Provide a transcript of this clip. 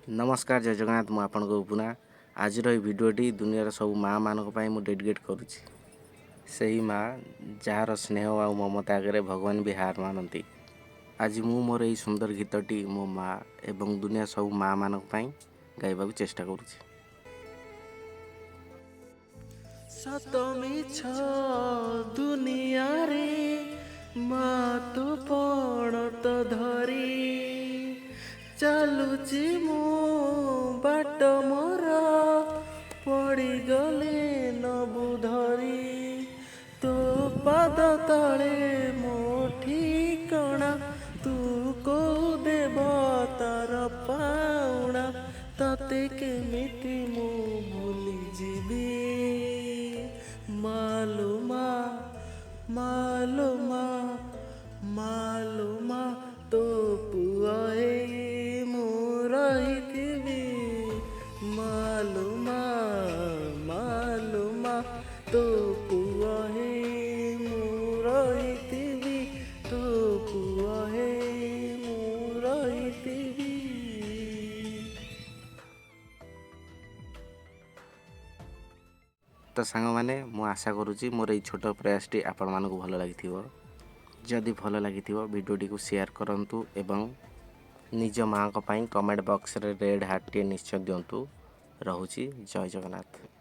ନମସ୍କାର, ଜୟ ଜଗନ୍ନାଥ। ମୁଁ ଆପଣଙ୍କ ଉପନା। ଆଜିର ଏହି ଭିଡ଼ିଓଟି ଦୁନିଆର ସବୁ ମାଆମାନଙ୍କ ପାଇଁ ମୁଁ ଡେଡିକେଟ୍ କରୁଛି। ସେହି ମା ଯାହାର ସ୍ନେହ ଆଉ ମମତା ଆଗରେ ଭଗବାନ ବି ହାର ମାନନ୍ତି। ଆଜି ମୁଁ ମୋର ଏହି ସୁନ୍ଦର ଗୀତଟି ମୋ ମା ଏବଂ ଦୁନିଆ ସବୁ ମାଆମାନଙ୍କ ପାଇଁ ଗାଇବାକୁ ଚେଷ୍ଟା କରୁଛି। ସତ ମିଛ ଦୁନିଆରେ ମା ତୁ ପଣତ ଧରି ଚାଲୁଛି ମୁଁ ବାଟ ମୋର, ପଡ଼ିଗଲେ ନବୁ ଧରି। ତୋ ପାଦ ତଳେ ମୋ ଠିକଣା, ତୁ କୋଉ ଦେବତାର ପାଉଣା, ତତେ କେମିତି ମୁଁ ଭୁଲି ଯିବି? ମାଲୋ ମା, ମାଲୋ ମା, ମାଲୋ ମା, ତୋ ପୁଅ ହେଇ ମୁଁ ରହିଥିବି। ମାଲୋ ମା, ମାଲୋ ମା, ତୋ ପୁଅ ହେଇ ମୁଁ ରହିଥିବି, ତୋ ପୁଅ ହେଇ ମୁଁ ରହିଥିବି। ତ ସାଙ୍ଗମାନେ, ମୁଁ ଆଶା କରୁଛି ମୋର ଏଇ ଛୋଟ ପ୍ରୟାସଟି ଆପଣମାନଙ୍କୁ ଭଲ ଲାଗିଥିବ। ଯଦି ଭଲ ଲାଗିଥିବ, ଭିଡ଼ିଓଟିକୁ ସେୟାର କରନ୍ତୁ ଏବଂ ନିଜ ମାଆଙ୍କ ପାଇଁ କମେଣ୍ଟ ବକ୍ସରେ ରେଡ଼୍ ହାର୍ଟଟିଏ ନିଶ୍ଚୟ ଦିଅନ୍ତୁ। ରହୁଛି, ଜୟ ଜଗନ୍ନାଥ।